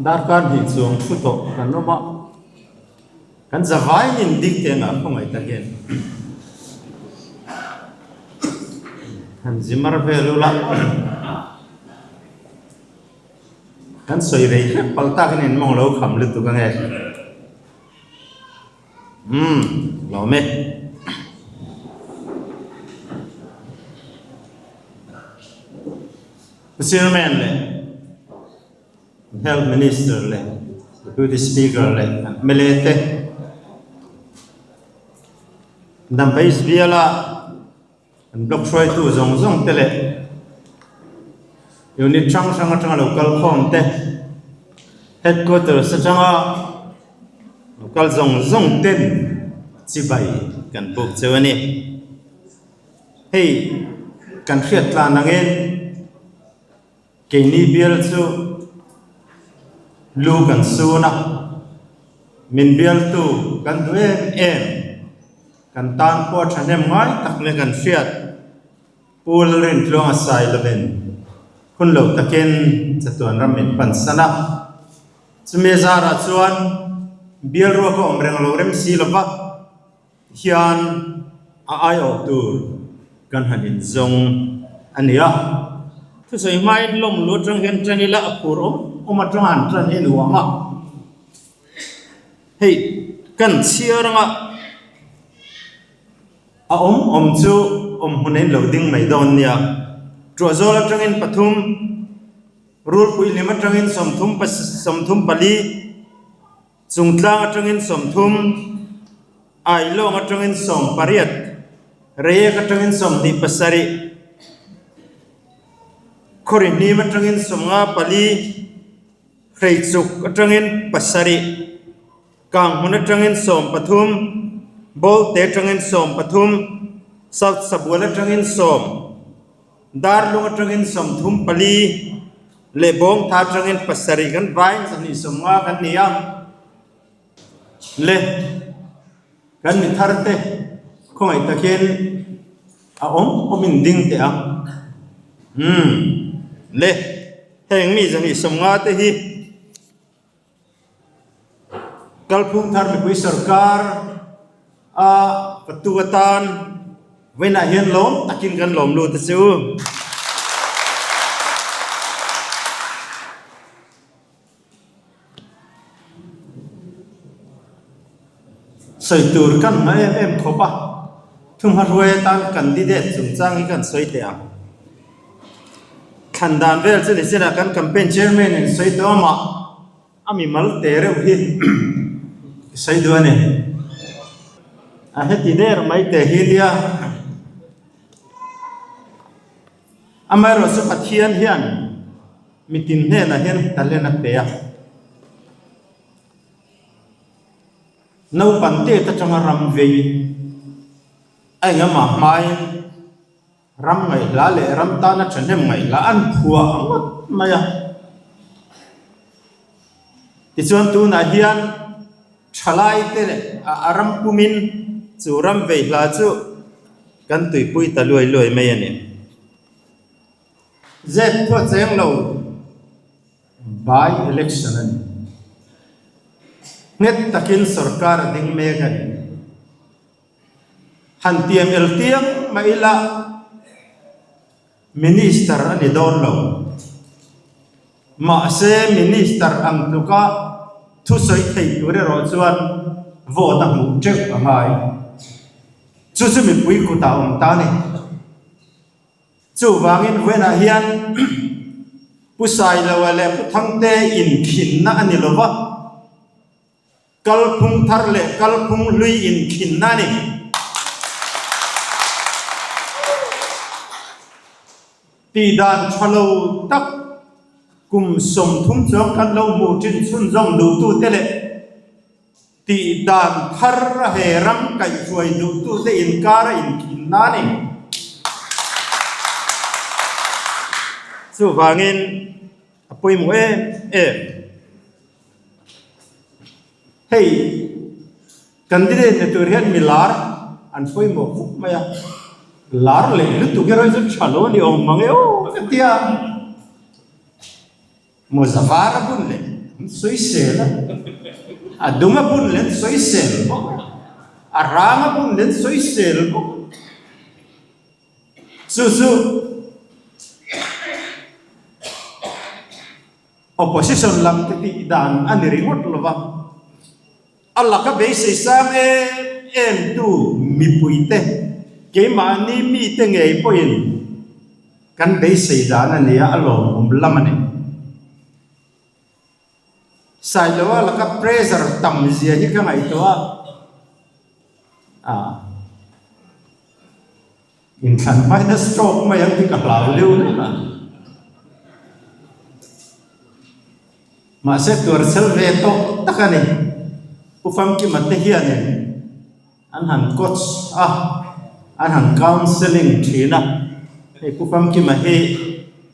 Darkar hnih chuang thu tawh kan awm a, kan zavaiin ding teh ngah khawngaih ta hian han zimar vel ula kan sawi rei hrep palh takin in mawng lo kham lutuk ange. Umm lawm e. Chairman leh Health Minister leh Deputy Speaker leh an mla te Dampa East biala an block hruaitu zawng zawng te leh unit hrang hrang atanga lo kal khawm te headquarters atanga lo kal zawng zawng ten chibai kan buk cheu a ni. Hei kan hriat tlan angin keini bial chu lu kan sun a, min bialtu kan duh em em, kan tan pawh a thahnem ngai tak nia kan hriat. Pu Lalrintluanga Sailovin hun lo takin chatuan ram min pan san a, chumi zarah chuan bial ruak a awm reng lo rem si lova, hian a aiawh tur kan han inzawng a ni a. Thusawi hmain lawm lu atang hian tan ila a phur awm awm atanga han tan hi nuam a. Hei kan chhiar anga a awm awm chu awm hmun a inlo ding mai dawn nia. Tuahzawl atangin pathum, Rulpui hlim atangin 34. Chungtlang atangin 30, Ailawng atangin 18, Reiek atangin 27, Khawrihnim atangin 54, Hreichuk atangin 7, Kanghmun atangin 13, Bawlte atangin 13, South Sabual atangin 10, Darlung atangin 34 leh Bawngtha atangin 7 kan vain 250 kan ni a. Le kan mi thar te khawngaih takin a awm awmin ding teh ang. Umm le heng mi 250 te hi Kalphung thar mipui sorkar a patu atan vawiinah hian lawm takin kan lawm lut a chu. Sawi tur kan hma em em khawp a, thunghma hruai atan candidate chungchang hi kan sawi teh ang. Thlan dan vel chu ni chinah kan campaign chairman in sawi tawh amah a mimal te reuh hi sawi duh a ni. A heti der mai te hi nia. Amaherawhchu Pathian hian mitin hnenah hian talent a pe a. Naupang tet atanga ram vei a engemaw hmain Ram ngaihla leh ram tana thahnem ngaihla an phuah ngawt mai a. Tichuan tunah hian thalaite leh a ram pumin chu ram veihla chu kan tuipui ta luai luai mai a ni. Zep thua cheng lo by election a ni. Nghet takin sorkar a ding mek a ni. Han tiam el tiang mah ila Minister a ni dawn lo. Mahse Minister ang tluka thusawi thei tur erawh chuan vote a hmuh teuh a ngai. Chu chu mipui kutah awm ta a ni. Chuvangin vawiinah hian Pu Sailoa leh Pu Thangte inkhinna a ni lova. Kalphung thar leh kalphung hlui inkhinna a ni. Tihdan tha lo tak kum 30 chuang kan lo hmuh thin chhunzawm duhtute leh tihdan thar a he ram kaihhruai duhtute inkar a inkhinna a ni. Chuvangin a pawimawh em em. Hei candidate ni tur hian mi lar an pawimawh khawp mai a, lar leh lutuk erawh hi chu tha lo a ni awm mang e aw ka ti a. Mawza var a bun leh an sawisel a, a dum a bun leh an sawisel bawk a, a rang a bun leh an sawisel bawk a. Chu chu opposition lam te tih dan a ni ringawt lo va, a laka beisei sang em em tu mipuite keimahni mite ngei pawhin kan beisei dan a nia a lawmawm lam a ni. Sailoa laka pressure tam zia hi ka ngaihtuah a, inthlan hmaina stroke mai ang tih ka hlau deuh hlek a. Mahse tuarchhel ve tawh tak a ni. Pu Famkima te hianin An han coach a, an han counselling thin a, hei Pu Famkima hi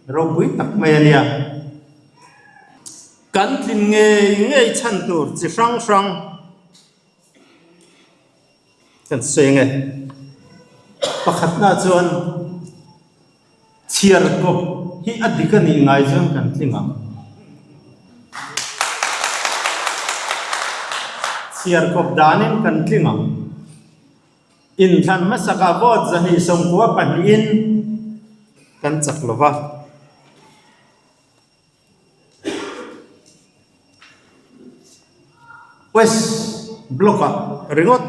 ropui tak mai a nia. Kan tlin ngei ngei chhan tur chi hrang hrang kan sawi ang e. Pakhatna chuan. Chhiar kawp hi a dik a nih ngai chuan kan tling ang. Chhiar kawp danin kan tling ang. Inthlan hmasakah vote 292in kan chak lo va. West Block-ah ringawt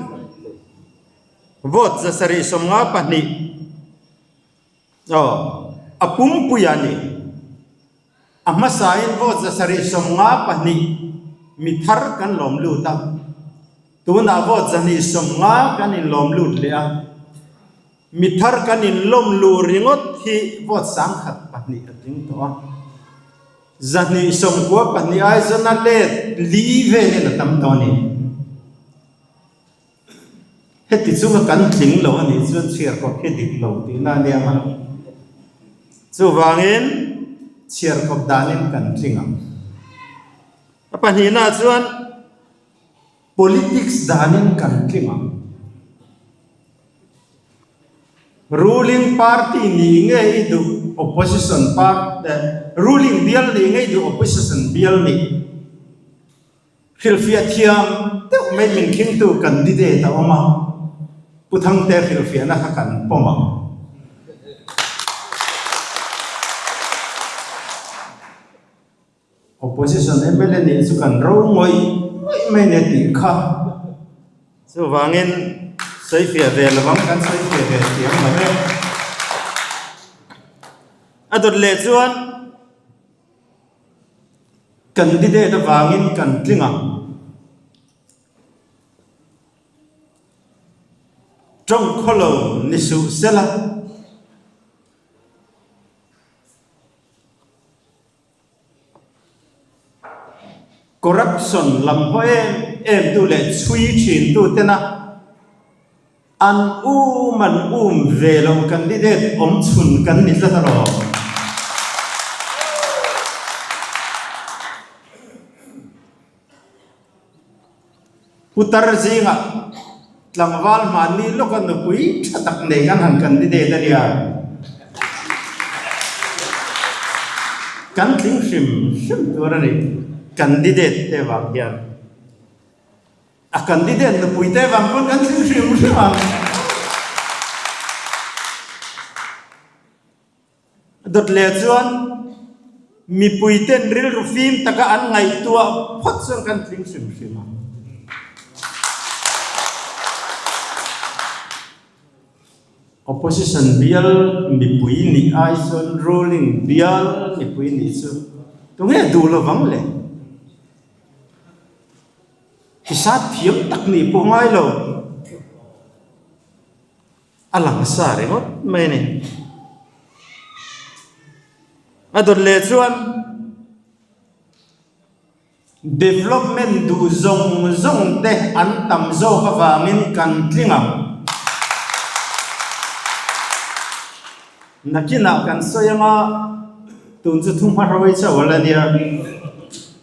vote 752. Aw, a pumpui a ni. A hmasain vote 752 mi thar kan lawm lut a, tunah vote 250 kan inlawm lut leh a. Mi thar kan inlawm luh ringawt hi vote 1002 a tling tawh a. 292 aizawna let li velin a tam tawh a ni. Heti chunga kan tling lo a nih chuan chhiarkawp hi dik lo tihna a nia ang. Chuvangin chhiarkawp danin kan tling ang. A pahnihnaah chuan politics danin kan tling ang. Ruling party nih nge i duh opposition party, ruling bial nih nge i duh opposition bial nih. Hrilhfiah thiam deuh mai min khingtu candidate a awm a, Pu Thangte hrilhfiahna kha kan pawm ang. Opposition mla nih chu kan ro ngawih ngawih mai nia tih kha. Chuvangin sawifiah ve lo ang, kan sawifiah ve thiam lo e. A dawt leh chuan. Candidate avangin kan tling ang. Tawng khaw lo ni suh sela. Corruption lam haw em em tu leh chhui thin tu tena An um an um ve lo candidate awm chhun kan ni tlat alawm. Putar zingah tlangval hmanni lawka nupui tha tak nei kan han candidate a nia. Kan tling hrim hrim tur a ni candidate te vang hian. A candidate nupui te vang pawn kan thil hrim hrim ang. Dawt leh chuan mipui ten rilru fim taka an ngaihtuah phawt chuan kan tling hrim hrim ang. Opposition bial mipui nih ai chuan ruling bial mipui nih chu tunge duh lovang le? Hisap thiam tak nih pawh ngai lo. A lang sa ringawt mai a ni. A dawt leh chuan development duh zawng zawng te an tam zawk avangin kan tling ang. Nakinah kan sawi anga tun chu thu hmahruai chauh a la nia,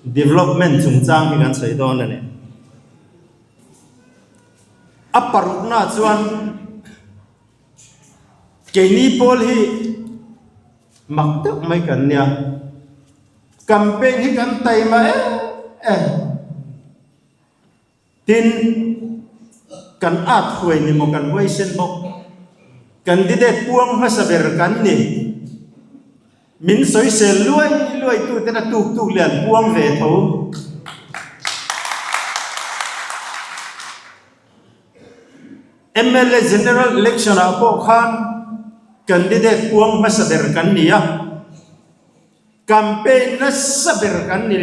development chungchang hi kan sawi dawn a ni. A parukna chuan keini pawl hi mak deuh mai kan nia. Campaign hi kan taima em em. Tin, kan at huai ni maw kan huaisen bawk. Candidate puang hmasa ber kan ni. Min sawisel luai luai tu ten a tuk tuk leh an puang ve tho. Mla General Election ah pawh khan candidate puang hmasa ber kan ni a. Campaign nasa ber kan ni.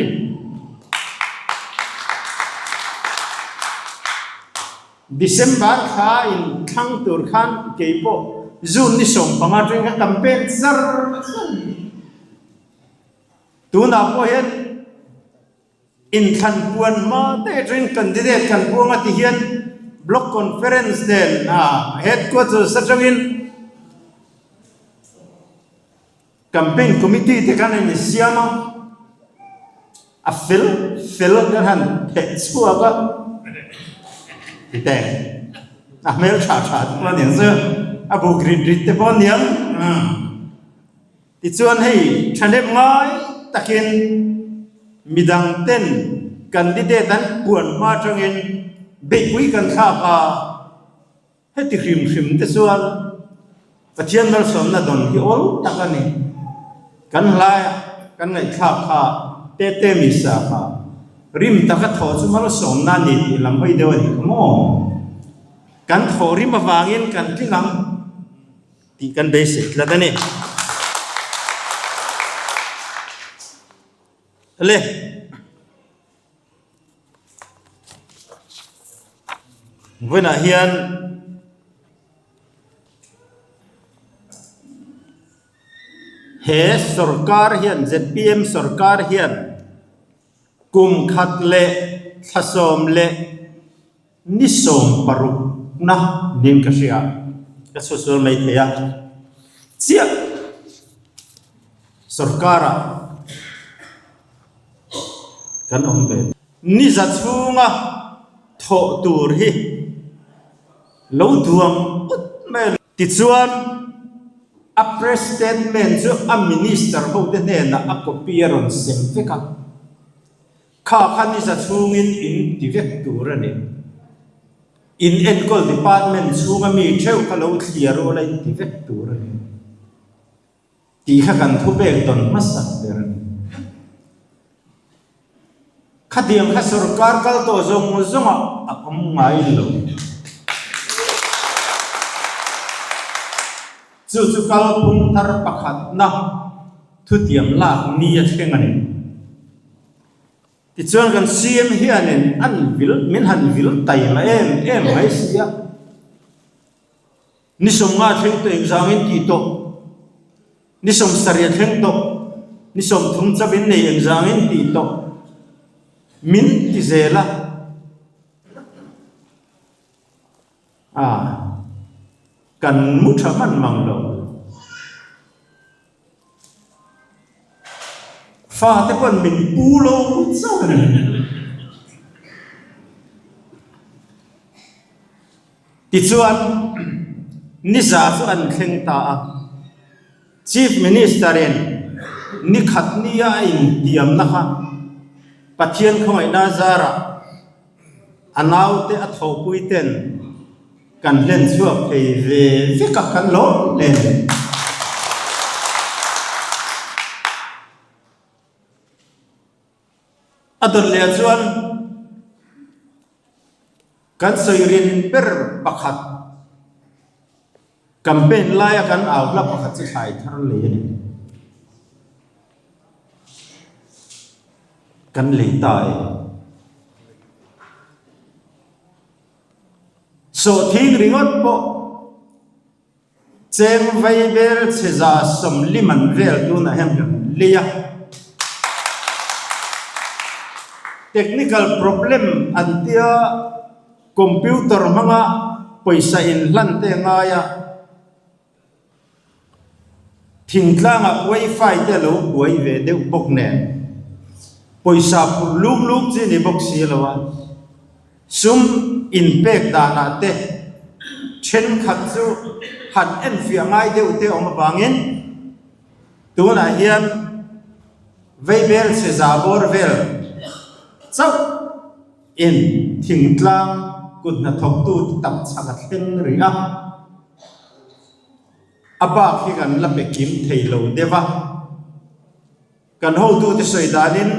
December thla in thlang tur khan kei pawh June ni 15 atangin ka campaign char char. Tunah pawh hian inthlan puan hma te atangin candidate kan buang a ti hian Block Conference nen headquarters atangin Campaign committee te khan a insiam a, a fel fel kan han theh chhuak a, titeh a hmel tha tha te pawh a niang chu, a buk rit rit te pawh a niang. Tichuan hei thahnem ngai takin midang ten candidate an puan hma atangin beihpui kan thlak a. Heti hrim hrim te chuan Pathian malsawmna dawn hi awl tak a ni. Kan hlaia kan ngaihthlak kha Tete Misa kha rim taka thawh chu malsawmna a ni tih lam hawi deuh a nih kha maw? Kan thawh rim avangin kan tling ang tih kan beisei tlat a ni. Le. Vawiinah hian he sorkar hian zpm sorkar hian kum khat leh thla sawm leh ni 16 na niin ka hria ka chhuahsual mai thei a chiah sorkar ah. Kan awm ve. Ni za chhunga thawh tur hi lo duang ut mai a. Tichuan, a press statement chu a minister hote hnenah a copy a rawn sem vek a. Kha kha ni za chhungin in ti vek tur a ni. In enkawl department chhunga mi theuh kha lo thliar ula in ti vek tur a ni. Tih kha kan thupek dawn hmasak ber a ni. Khatiang kha sorkar kal tawh zawng zawngah a awm ngai lo. Chu chu kalphung thar pakhatna thutiam lak ni a thleng a ni. Tichuan kan CM hianin an vil, min han vil taima em em mai si a. Ni 50 thleng tawh engzangin tih tawh, ni 70 thleng tawh, ni 30 chauhin nei engzangin tih tawh min ti zel a. A, kan mu tha hman mang lo. Fate pawn min pu lo chauh a ni. Tichuan, niza chu an thleng ta a, Chief Minister-in ni khat nia a intiamna kha Pathian khawngaihna zarah a naute a thawhpui ten kan hlen chhuak thei ve vek a, kan lawm hle a ni. A dawt leh ah chuan kan sawi rin ber pakhat campaign laia kan au hla pakhat chu thlai thar lei a ni. Kan lei ta e. Sawhthing ringawt pawh Cheng vai vel chhe 140 man vel tunah hian kan lei a. Technical problem an tia computer hmanga pawisa inhlan te a ngai a. Thingtlangah wifi te a lo buai ve deuh bawk nen pawisa phurh luk luk chi a ni bawk si lo a. Sum inpek danah te thenkhat chu han enfiah ngai deuh te awm avangin tunah hian. Vaibel chhe za bawr vel chauh in thingtlang kut hnathawktu te tam chak a thleng rih a, a bak hi kan la pe kim thei lo deuh a. Kan hotute sawi danin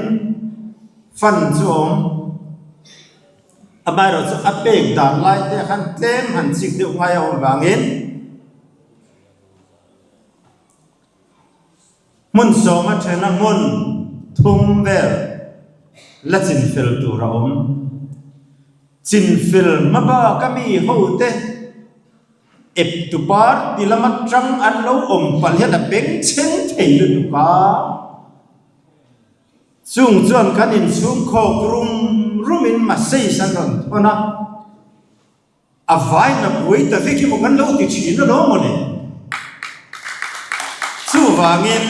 fund chu a awm, amaherawhchu a pek dan lai te khan tlem han chik deuh ngai a awm vangin hmun sawma thena hmun thum vel la chinfel tur a awm. Chinfel hma baka mi hote Ep tu party lama tang an lo awm palh hian a bengchheng thei lutuk a, chung chuan kan inchhung khawk rum rumin message an rawn thawn a, a vaina buai ta vek emaw kan lo ti thin alawm maw le? Chuvangin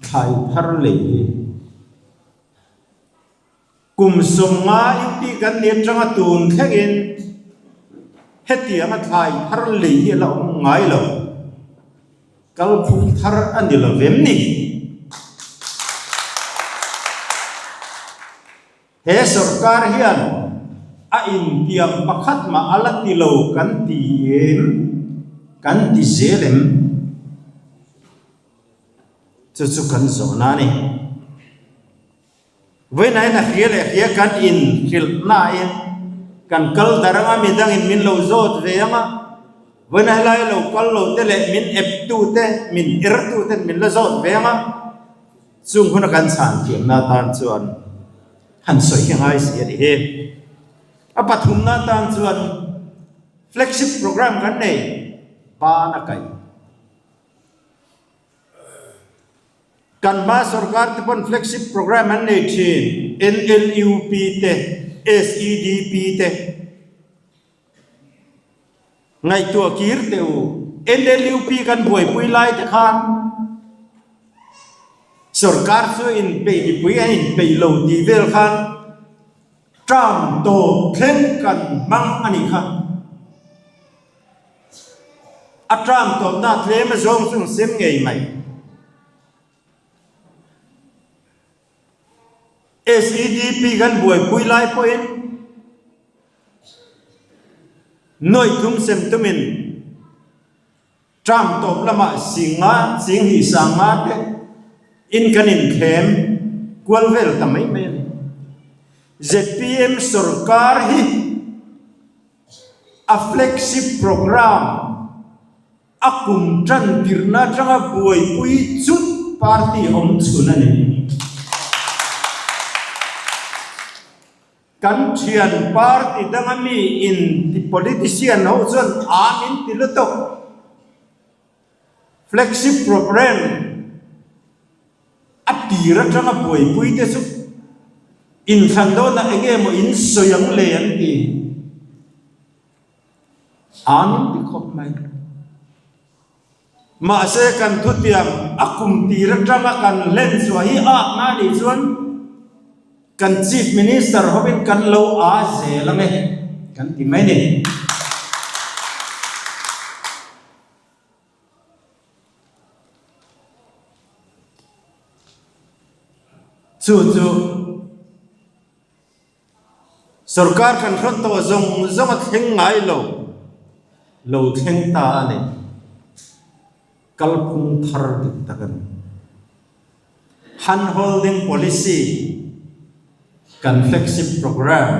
thlai thar lei hi. Kum 50 inti kan ni atanga tun thlengin hetianga thlai thar lei hi a la awm ngai lo. Kalphung thar a ni lo vem ni. He sorkar hian a intiam pakhat mah a la ti lo kan ti em? Kan ti zel em? Chu chu kan zawhna a ni. Vawiin a hria leh hria kan in hrilh nain kan kal dar anga midangin min lo zawt ve anga vawiin a helai lo kal lo te leh min ep tu te min er tu ten min la zawt ve anga chung huna kan chhan thiamna atan chuan han sawi hi ngai si a ni hi. A pathumna atan chuan flagship program kan nei ban a kaih. Kan hma sorkar te pawn flagship program an nei thin, NLUP te, SEDP te. Ngaihtuah kir teh u, NLUP kan buaipui lai te khan sorkar chu inpeih mipui an inpeih lo tih vel khan term tawp thleng kan hmang a nih kha. A term tawpna tlem a zawng chu sem ngei mai. SEDP kan buaipui lai pawhin nuaih thum sem tumin term tawp lamah singa singhnih sanga te in kan inthlem kual vel ta mai mai a ni. Zpm sorkar hi A flagship programme a kum tan tirhna atanga buaipui chut party awm chhun a ni. Kan thian party danga mi in ti politician ho chuan a min ti lutuk. Flagship programme a tir atanga buaipui te chu inthlan dawnah eng nge maw in sawi ang le an ti an ti khawp mai. Mahse kan thutiang a kum tir atanga kan hlen chhuah hi a na nih chuan kan Chief Minister hovin kan lo a zel ang e kan ti mai ni. Chu chu sorkar kan hrawn tawh zawng zawng a thleng ngai lo, lo thleng ta a ni. Kalphung thar dik tak a ni. Hand holding policy kan flagship program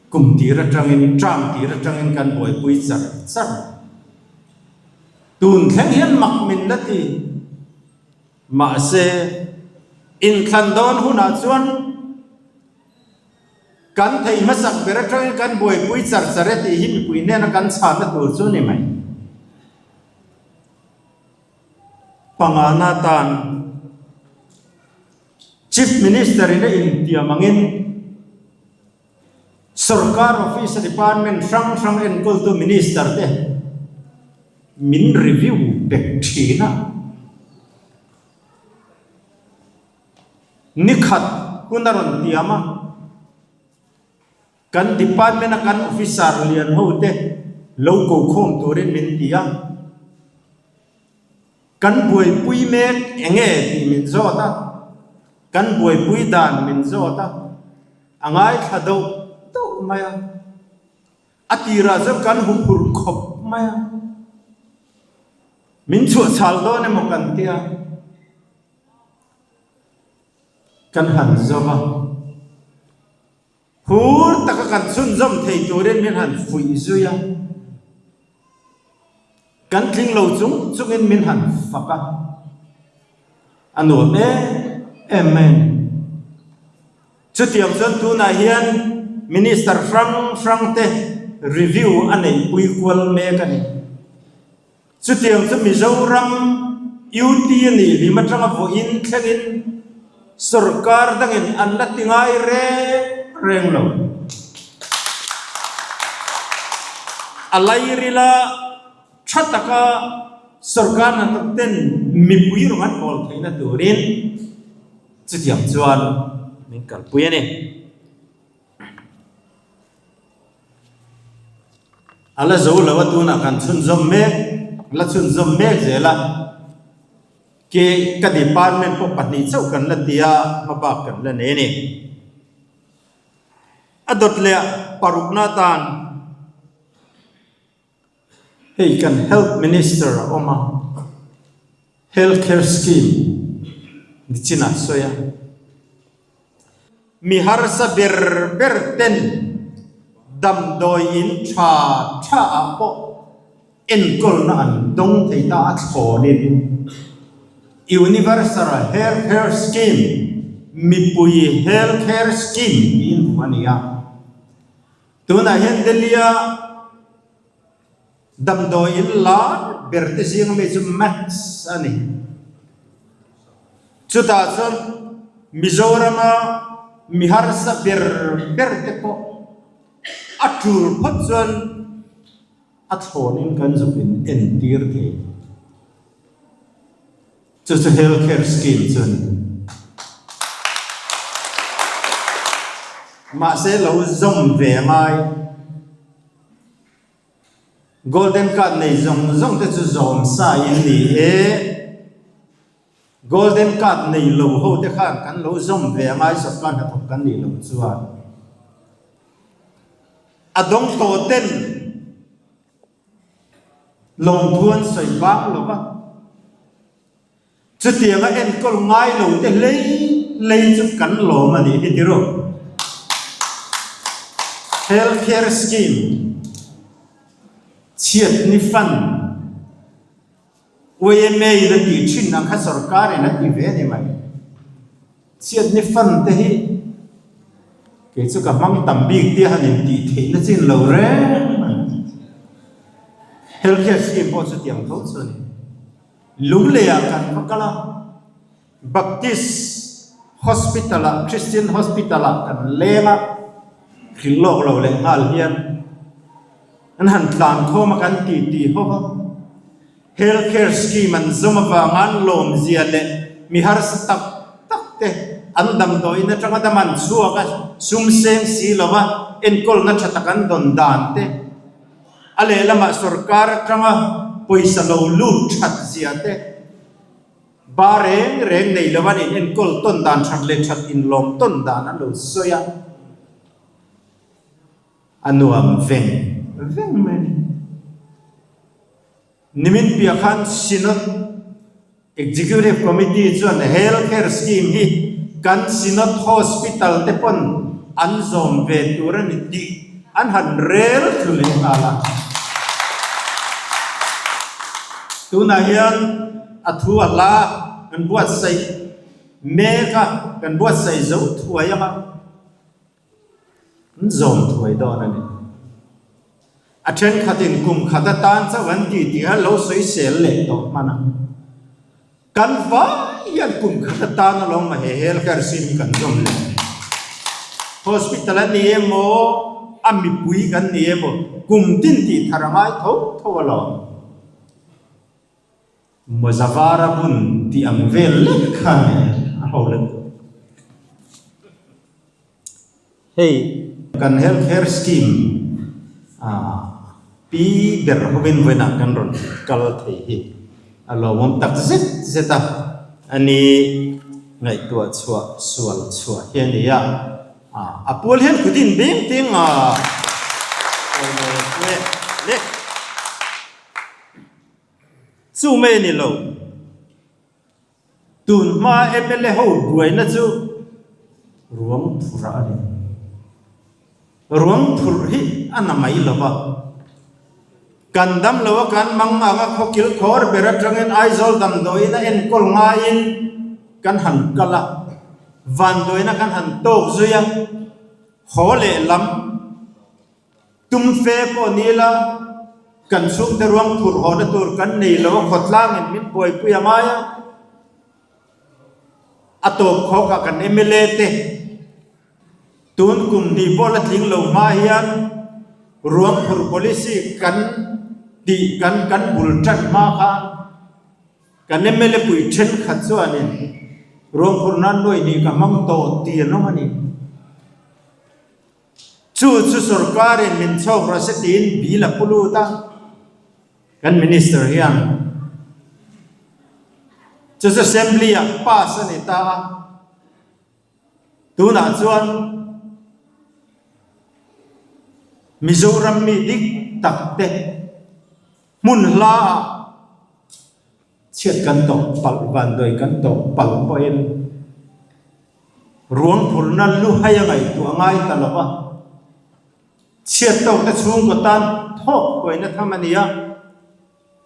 kum tir atangin term tir atangin kan buaipui char char. Tun thleng hian mak min la ti. Mahse, inthlan dawn hunah chuan kan thei hmasak ber atangin kan buaipui char char e tih hi mipui hnena kan chhanna tur chu ni mai. Pangana tan Chief Minister in a intiam angin Sorkar Office a Department hrang hrang enkawltu Minister te min review pek thin a. Nikhat hun a rawn tiam a. Kan department a kan officer lian ho te lo ko khawm turin min ti a. Kan buaipui mek eng nge tih min zawt a, kan buaipui dan min zawt a, a ngaithla deuh deuh mai a. A tirah chuan kan huphurh khawp mai a, min chhuahchhal dawn emaw kan tia kan han zawm a. Phur taka kan chhunzawm thei turin min han fuih zui a, kan tling lo chung chungin min han fak a, a nuam em em mai a ni. Chutiang chuan tunah hian Minister hrang hrang te review a neihpui kual mek a ni. Chutiang chu Mizoram UT a nih hlim atanga vawiin thlengin sorkar dangin an la ti ngai reng reng lo. A lairila tha taka sorkar hnathawk ten mipui rawng an bawl theihna turin chutiang chuan min kalpui a ni. A la zo lo a tunah kan chhunzawm mek, la chhunzawm mek zel a, ke ka department pawh pahnih chauh kan la ti a, hmabak kan la nei a ni. A dawt leh parukna atan hei kan Health Minister a awm a, Health Care Scheme nichinah sawi a. Mi harsa ber ber ten damdawi in tha tha ah pawh enkawlna an dawng thei ta a thlawnin Universal Health Care Scheme, Mipui Health Care Scheme tiin hmuh a ni a. Tunah hian Delhi-a Damdawi in lar ber te zing ami chu Max a ni. Chutah chuan Mizorama mi harsa ber ber te pawh a tul phawt chuan a thlawnin kan zuk in entir thei. Chu chu Health Care Scheme chu a ni. Mahse lo zawm ve a ngai. Golden card nei zawng zawng te chu zawm sa in ni e. Golden card nei lo ho te khan kan lo zawm ve a ngai sawrkar hnathawk kan nih loh chuan a dawng tawh ten lawmthu an sawi bang lo va. Chutianga enkawl ngai lo te hlei hlei chu kan lawm a nih hi ti rawh. Health Care Scheme, Chhiatni Fund, yma in a tih thin ang kha sorkar in a ti ve a ni mai. Chhiatni Fund te hi kei chu ka hmang tam bik tia han intih theihna chin lo reng mai. Health Care Scheme pawh chutiang tho chu a ni. Lungleiah kan va kal a, Baptist Hospital-ah, Christian Hospital-ah kan leng a, hrilh lawk lo leh nghal hian an han tlan khawm a kan ti ti ho va. Health Care Scheme an zawm avanga an lawmzia leh mi harsa tak tak te an damdawiin atanga dam an chhuak a, sum seng si lova enkawlna tha tak an dawn dan te, A lehlamah sorkar atanga pawisa lo lut that zia te, ba reng reng nei lo an in enkawl tawn dan that leh that inlawm tawn dan an lo sawi a, a nuam veng veng mai a ni. Nimin piah khan Synod Executive Committee chuan Health Care Scheme hi kan Synod Hospital te pawn an zawm ve tur a ni tih an han rel thlu leh nghal a. Tunah hian a thu a hla kan buatsaih mek a, kan buatsaih zo thuai ang a. An zawm thuai dawn a ni. A thenkhatin kum khat atan chauh an ti tih a lo sawisel leh tawh hman a. Kan vai hian kum khat atan alawm a he hel kher sin hi kan zawm leh. Hospital a ni emaw, a mipui kan ni emaw, kum tin tih thar a ngai tho tho alawm. Mawza vara bun tih ang vel lek kha a ni a ho lek. Hei kan health care scheme ah pi ber hovin vawiinah kan rawn kal thei hi. A lawmawm tak zet zet a, a ni ngaihtuah chhuah sual chhuah hi a ni a, a pual hian kut in beng teng a, le le chu mai a ni lo. Tun hma mla ho buaina chu ruang phurh a ni. Ruang phurh hi a na mai lo va. Kan dam lo a kan mang ang a khaw kil khawr ber atangin Aizawl damdawiin a enkawl ngaiin kan han kal a, vanduaina kan han tawk zui a, haw lehlam Tum fe pawh ni ila, kan chhungte ruang phurh hawhna tur kan nei lo a, khawtlangin min buaipui a ngai a, a tawp khawkah kan mla te tun kum hnih pawh la tling lo hma hian ruang phurh policy kan tih kan kan bul tan hma khan kan mla pui thenkhat chuanin ruang phurh nan nuai hnih ka hmang tawh tih an awm a ni. Chu chu sorkarin min chhawk rawh se tiin bill a pu lut a, kan Minister hian chu chu Assembly ah pass a ni ta a, tunah chuan Mizoram mi dik tak te hmun hla ah Chhiat kan tawh palh, vanduai kan tawh palh pawhin ruang phurna lu hai a ngaihtuah ngai ta lo va. Chhiat tawkte chhungkaw tan thawk huaina tham a ni a,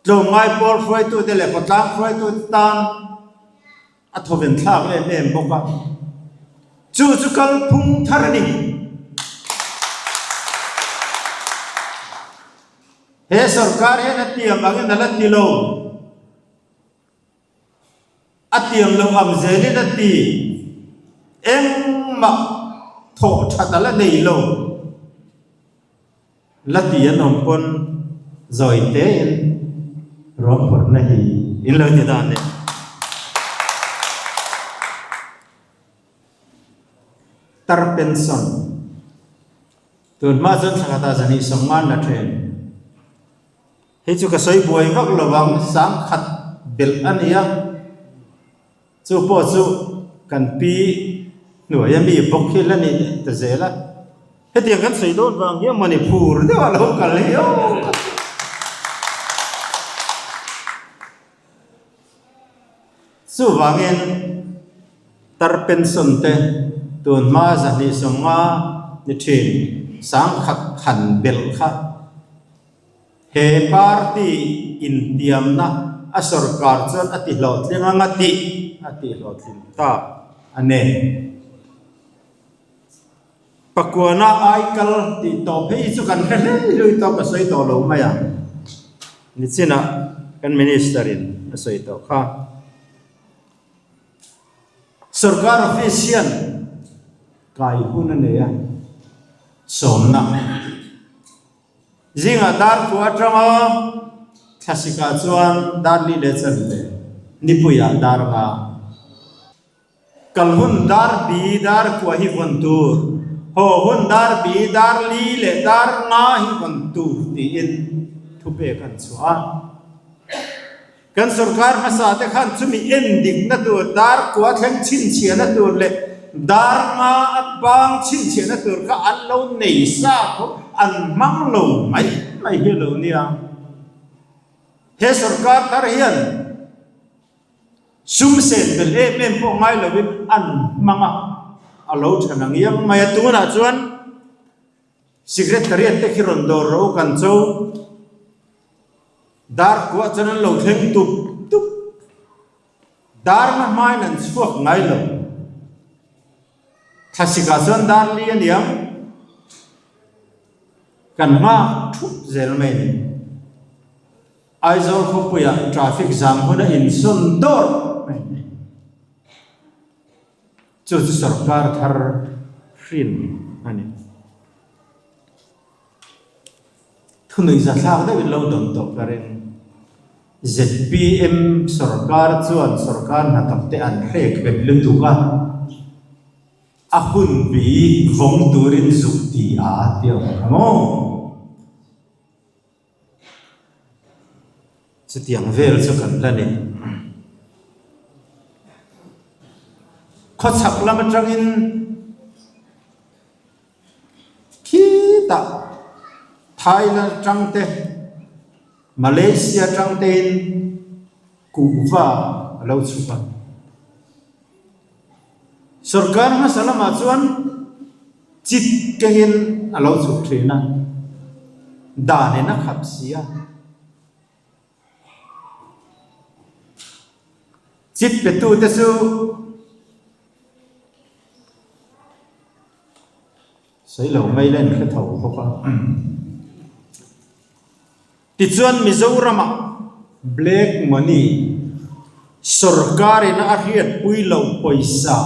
tlawmngai pawl hruaitute leh khawtlang hruaitute tan a thawven thlak em em bawk a. Chu chu kalphung thar a ni. He sorkar hian a tiam angin a la ti lo. A tiam loh ang zelin a ti. Engmah thawh that a la nei lo. La ti an awm pawn zawi tein ruang phurhna hi in lo ti dan leh. Tar pension. Tun hma chuan thla khatah zahnih sawmngan la then. Hei chu ka sawi buai vak lo vang, sangkhat belh a ni a, chu pawh chu kan pi hnuaia mi bawk hi la ni ta zel a. Hetiang kan sawi dawn vang hian mawni phur deuh a lo kal hi aw. Chuvangin tar pension te tun hma 250 ni thin sangkhat han belh kha he party intiamna a sorkar chuan a ti hlawhtling anga tih a tih hlawhtling tak a ni. Pakuana ai kal tih tawh phei chu kan hre hlei hlui tawh ka sawi tawh lo mai ang. Nichinah kan Minister in a sawi tawh kha. Sorkar office hian kai hun a nei a, sawmna zingah dar kua atanga thlasikah chuan dar li leh chanve nipuiah dar nga. Kal hun dar bi dar kua hi vawn tur, haw hun dar bi dar li leh dar nga hi vawn tur tiin thupek an chhuah a. Kan sorkar hmasa te khan chumi en dikna tur dar kua thleng chhinchhiahna tur leh dar nga a bang chhinchhiahna tur kha an lo nei sa tho, an hmang lo mai mai hi a lo nia. He sorkar thar hian. Sum sen belh em em pawh ngai lovin an hmang a, a lo tha na ngiang mai a. Tunah chuan Secretariat te khi rawn dawr ro kan cho dar kuah chuan an lo thleng tup tup. Dar na hmain an chhuak ngai lo. Thlasikah chuan dar li a niang. Kan nghak thup zel mai a ni. Aizawl khawpuiah traffic zam hun a insawn dawrh mai a ni. Chu chu sorkar thar hrin a ni. Thunui zathlak deuhin lo dawn tawh ka ring. Zpm sorkar chuan sorkar hnathawk te an hrek bet lutuk a, a hun bi vawng turin zuk ti a ti ang kha maw? Chutiang vel chu kan la ni. Khawchhak lam atangin khitah Thailand atang te, Malaysia atang tein kuhva a lo chhuk a. Sorkar hmasa lamah chuan chit kengin a lo chhuk thin a, danin a khap si a. Chit petute chu sawi lo mai la inhre tho bawk a. Tichuan Mizoramah black money sorkarin a hriatpui loh pawisa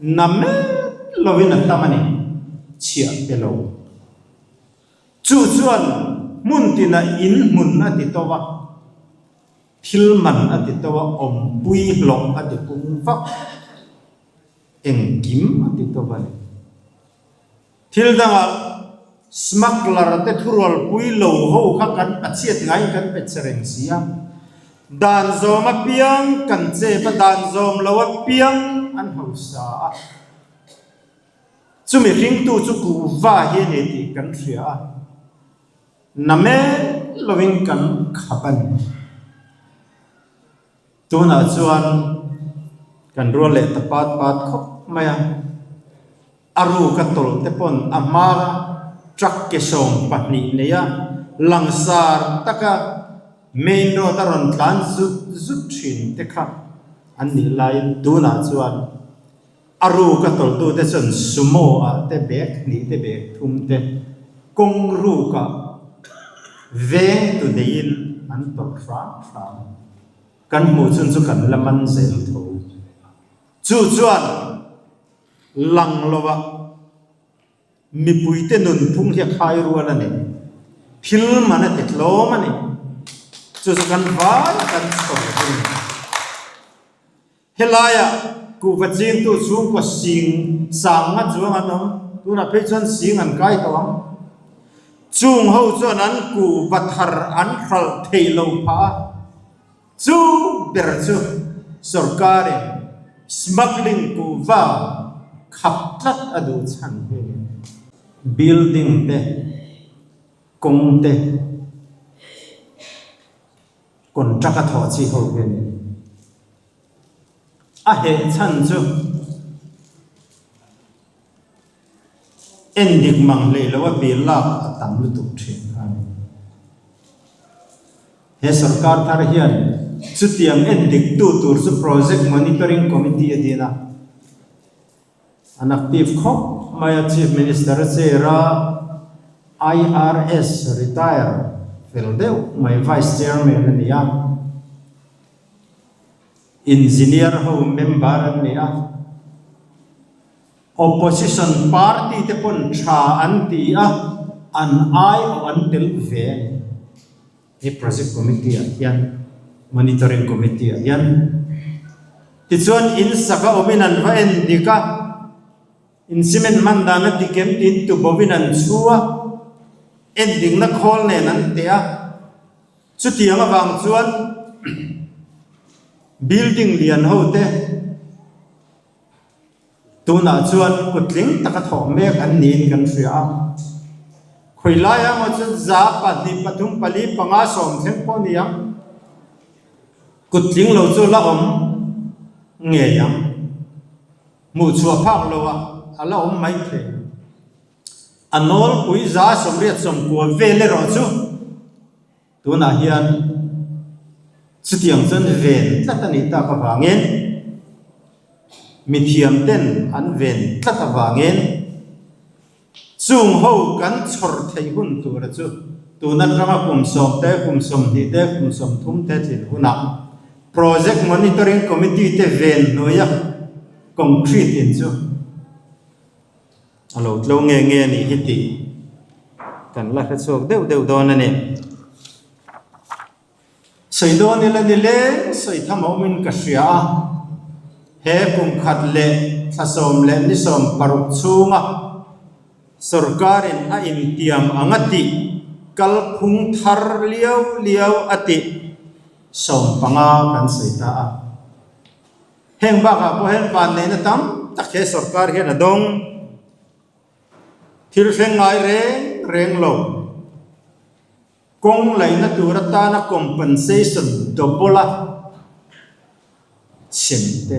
na mek lovin a tam a ni, chhiah pe lo. Chu chuan hmun tina in hmun a ti to a, thil man a ti to a, awmpui hlawh a ti pung vak, engkim a ti to a ni. Thil dangah smuggler te thurualpui lo ho kha kan pachhiat ngaiin kan pe che reng si a, dan zawm apiang kan chep a, dan zawm lo apiang an hausa a. Chumi hringtu chu kuhva hi a ni tih kan hria a, na mek lovin kan khap a ni. Tunah chuan kan rual leh ta pat pat khawp mai a, a ruka tawlh te pawn a hma truck ke 20 neia langsar taka main road a rawn tlan zut zut thin te kha an nih laiin tunah chuan a ruka tawlhtute chuan sumo ah te bag hnih te bag thum te kawng rukah veng tu neiin an tawlh hram hram. Kan hmuh chun chu kan la man zel tho. Chu chuan lang lova mipuite nunphung hi a khai rual a ni. Thil man a ti tlawm a ni. Chu chu kan vai a kan chhawr a ni. Helaia kuhva chingtu chhungkaw sing sang nga chuang an awm, tunah phei chuan sing an kai tawh ang. Chung ho chuan an kuhva thar an hralh thei lo phah a, chu ber chu sorkarin smuggling kuhva khap tlat a duh chhan hi a ni. Building te, kawng te. Contract a thawh chi ho hi a ni. A heh chhan chu en dik mang hlei lo a bill lak a tam lutuk thin kha a ni. He sorkar thar hian chutiang en dik tu tur chu Project Monitoring Committee a din a. An active khawp mai a, Chief Minister a chair a, IRS retire fel deuh mai Vice Chairman a ni a, Engineer ho member an ni a, Opposition party te pawn tha an ti a, an aiawh an tel ve a ni. He Project Committee ah hian Monitoring Committee ah hian tichuan in sak a awmin an va en dik a, in cement hman dan a dik em tiin tubovin an chhu a, en dikna khawl nen an teh a, chutiang avang chuan building lian ho te, Tunah chuan kutling taka thawh mek an niin kan hria a, khawi laia maw chu za pahnih pathum pali panga sawm thleng pawh a ni ang, kutling lo chu la awm ngei ang, hmuh chhuah phak lo ah a la awm mai thei. A nawlpui za 89 vel erawh chu. Tunah hian chutiang chuan ven tlat a nih tak avangin mithiam ten an ven tlat avangin chung ho kan chhawr theih hun tura chu tun atanga kum sawm te, kum 20 te, kum 30 te tlin hunah Project Monitoring Committee te ven hnuaia concrete in chu A lo tlo nge nge a nih hi tih kan la hre chhuak deuh deuh dawn a ni. Sawi dawn ila ni leng sawi tham a awmin ka hria a, he kum khat leh thla sawm leh ni 16 chhunga sorkarin a intiam ang a tih kalphung thar liau liau a tih. 15 kan sawi ta a. Heng bakah pawh hian vanneihna tam tak he sorkar hian a dawng. Thil thleng ngai reng reng lo. Kawng laihna tur atana compensation double a sem te.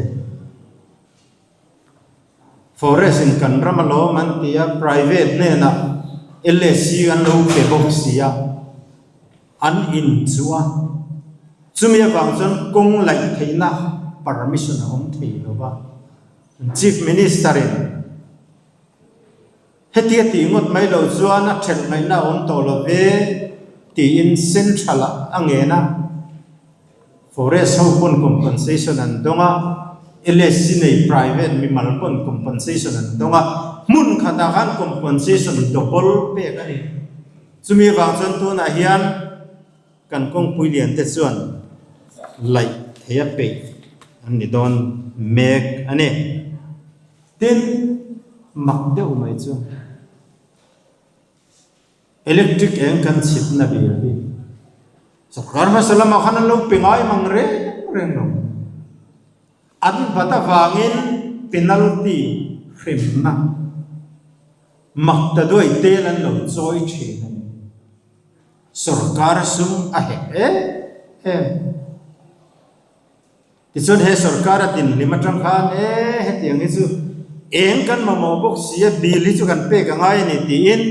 Forest in kan ram alawm an ti a, private hnenah LSC an lo pe bawk si a, an inchuh a. Chumi avang chuan kawng laih theihna permission a awm thei lo va. Chief Minister in Hetia tih ngawt mai lo chuan a ṭhelh ngaihna a awm tawh lo ve tiin Central ah a ngen a, Forest ho pawn compensation an dawng a, LSC nei private mimal pawn compensation an dawng a, hmun khatah khan compensation double pek a ni. Chumi avang chuan tunah hian kan kawngpui lian te chuan laih theih a peih an ni dawn mek a ni. Tin, mak deuh mai chu electric eng kan chhipna bil hi sawrkar hmasa lamah khan an lo pe ngai mang reng reng lo. An bat avangin penalty hremna mak ta duai tel an lo chawi thin a ni. Sawrkar sum a hek em em. Tichuan he sorkar a dinhlim atang khan e hetiang hi chu eng kan mamawh bawk si a, bill hi chu kan pek a ngai a ni tiin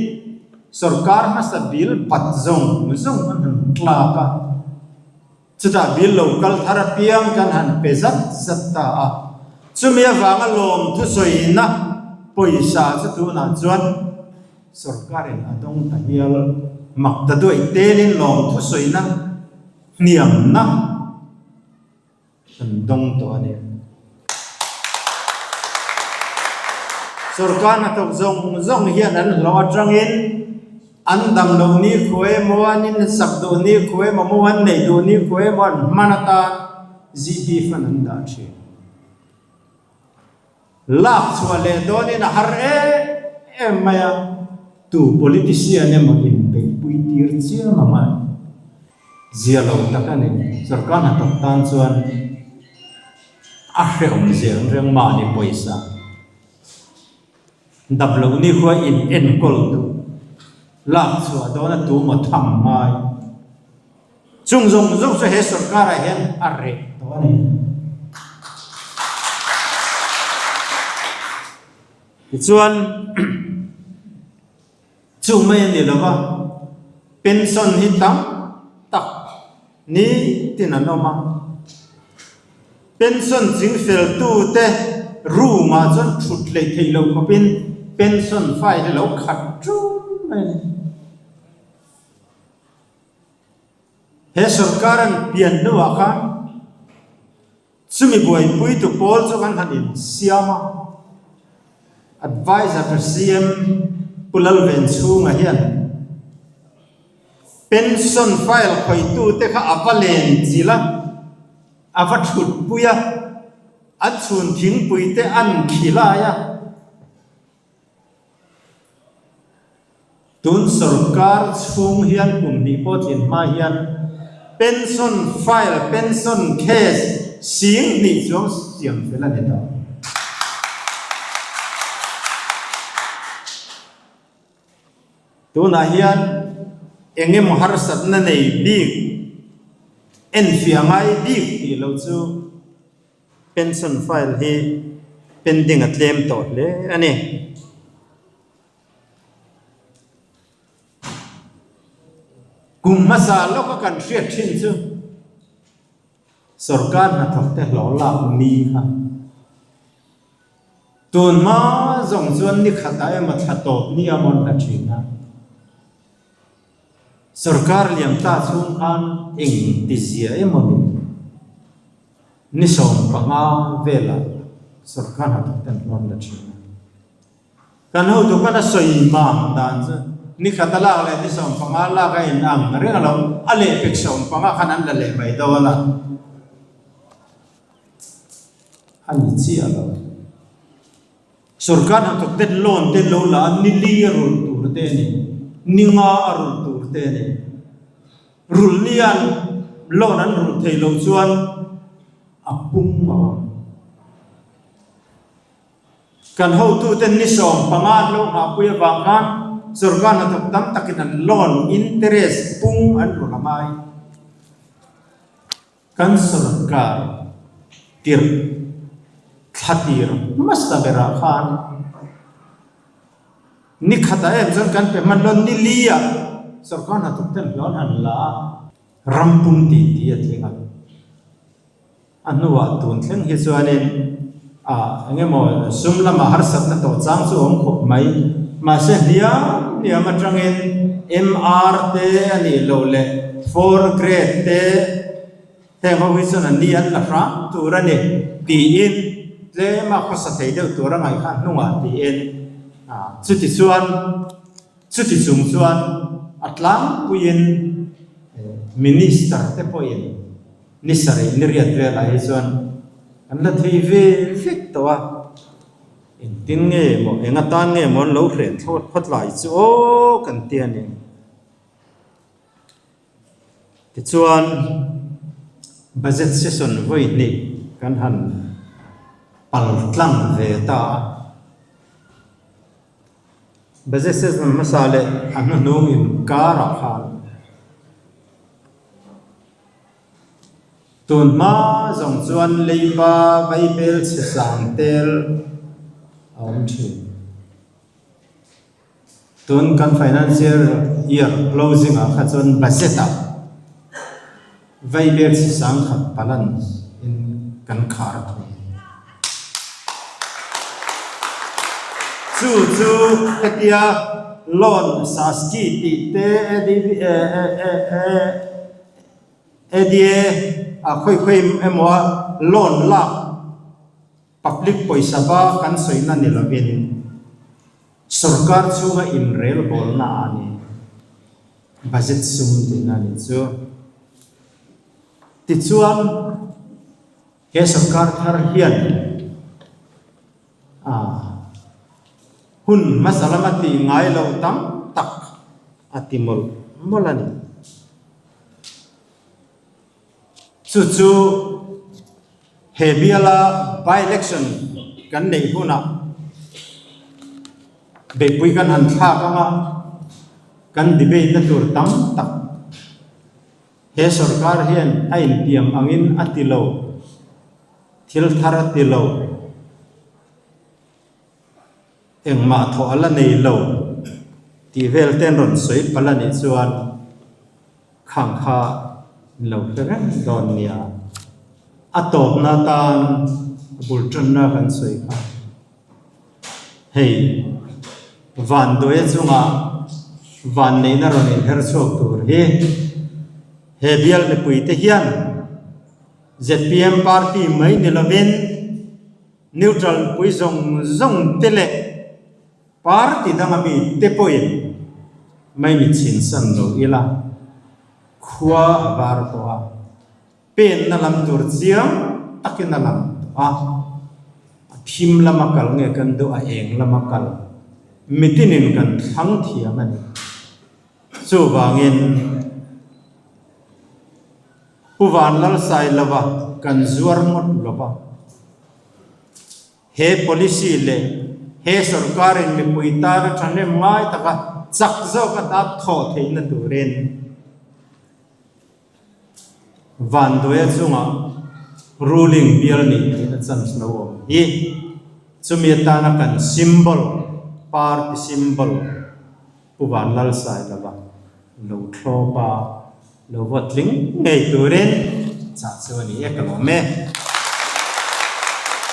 sorkar hmasa bill bat zawng zawng an han tlak a, chutah bill lo kal thar apiang kan han pe zat zat ta a, chumi avanga lawm thusawiina pawisa chu tunah chuan sorkarin a dawng ta hial mak ta duaih telin lawm thusawiina hniamna Kan dawng tawh a ni. Sorkar hnathawk zawng zawng hian an hlawh atangin an dam loh ni khuai emaw, an insak duh ni khuai emaw, maw an neih duh ni khuai emaw an hman atan GP fund an dah thin. Lak chhuah leh dawnin a har em em mai a, tu politician emaw inbeihpui tir chiam ang a, zia lo tak a ni. Sorkar hnathawk tan chuan a hrehawm zia ang reng mahni pawisa dap loh ni khua in enkawl duh lak chhuah dawna tu maw tham ngai. Chung zawng zawng chu he sorkarah hian a reh tawh a ni. Tichuan, chung mai a ni lo va, pension hi tam tak nitin an awm a. Pension chingfeltute room-ah chuan thut hleih theih loh khawpin pension file hi lo khat ṭun mai a ni. He sorkar an pian hnuah khan chumi buaipuitu pawl chu kan han insiam a, Adviser to CM Pu Lalvenchhunga hian pension file khawitute kha a va len chilh a, a va thutpui a, an chhun thingpuite an khi lai a. Tun sorkar chhung hian kum hnih pawh tlin hma hian pension file, pension case sing hnih chuang siam fel a ni tawh. Tunah hian eng emaw harsatna nei bik, enfiah ngai bik tih lo chu Pension file hi pending a tlem tawh hle a ni. Kum hmasa lawka kan hriat thin chu sorkar hnathawk te hlawh lak ni kha tun hma zawng chuan ni khatah emaw thla tawp ni a mawn la thin a. Sorkar liam ta chhung khan eng ti zia emaw ni? Ni 15 velah sorkar hnathawk ten hlawm la thin a. Kan hotu khan a sawi mam dan chu ni khat a lak leh ni 15 lak a in ang reng a lo, a lehpek 15 khan an la leh mai dawn a. A ni chiah lo. Sorkar hnathawk ten loan te lo la a, ni li a rulh tur te a ni, ni nga a rulh tur te a ni. Rulh ni an loan an rulh thei loh chuan a pung a awm. Kan hotuten ni 15 an lo nghahpui avang khan sorkar hnathawk tam takin an loan interest pung an rulh a ngai. Kan sorkar tirh thla tir hmasa berah khan ni khatah em chuan kan pe hman lo, ni li ah sorkar hnathawk ten hlawn han la a, ram pum tih tih a tling a. A hnuah tun thleng hi chuanin ah eng emaw sum lamah harsatna tawh chang chu a awm khawp mai. Mahse hniam hniam atangin MR te a nih loh leh four grade te heng ho hi chuan an ni an la hram tur a ni tiin tlema khawsa thei deuh tur a ngaih kha a hnungah tiin ah chuti chuan chuti chung chuan a tlangpuiin minister te pawhin Ni sarih ni riat velah hi chuan an la thei ve vek tawh a, engtin nge maw, eng atan nge maw an lo hreh thlawt phawt lai chu aw kan ti a ni. Tichuan budget session vawi hnih kan han pal tlang ve ta a, budget session hmasa leh a hnuhnung inkarah khan, Tun hma zawng chuan leiba vaibel chhe sang tel a awm thin. Tun kan financial year closing ah kha chuan budget ah vaibel chhe sang khat balance in kan khar thung. Chu chu hetia loan Saski tih te ADB ADA a khawi khawi emaw a loan lak public pawisa ba kan sawina ni lovin sorkar chhunga inrelbawlna a ni budget sum tihna a nih chu. Tichuan. He sorkar thar hian hun hmasa lama tih ngai loh tam tak a ti mawlh mawlh a ni. Chu chu he biala by-election kan neih hunah beihpui kan han thlak anga kan debate na tur tam tak He sorkar hian a intiam angin a ti lo, thil thar a ti lo, engmah thawh a la nei lo tih vel te an rawn sawi palh a nih chuan khang kha an lo hre reng dawn nia. A tawpna atan a bul tanna kan sawi kha. Hei, Vanduaia chunga vanneihna rawn inher chhuak tur hi he bial mipuite hian zpm party mai ni lovin neutral mipui zawng zawng te leh party danga mi te pawhin mai mit chhinsan lo ila khua a var tawh a. Penna lam tur chiang takin a lang tawh a, a thim lama kal nge kan duh a eng lama kal mitinin kan thlang thiam a ni. Chuvangin Pu Vanlalsailova kan zuar ngawt lo va, he policy leh he sorkarin mipui tana thahnem ngai taka chak zawka hna thawh theihna turin, Vanduaia chunga ruling bial nih theihna chance lo awm hi chumi atana kan symbol, party symbol Pu Vanlalsailova lo thlawp a, lo vote tling ngei turin chah chu a ni e ka lawm e.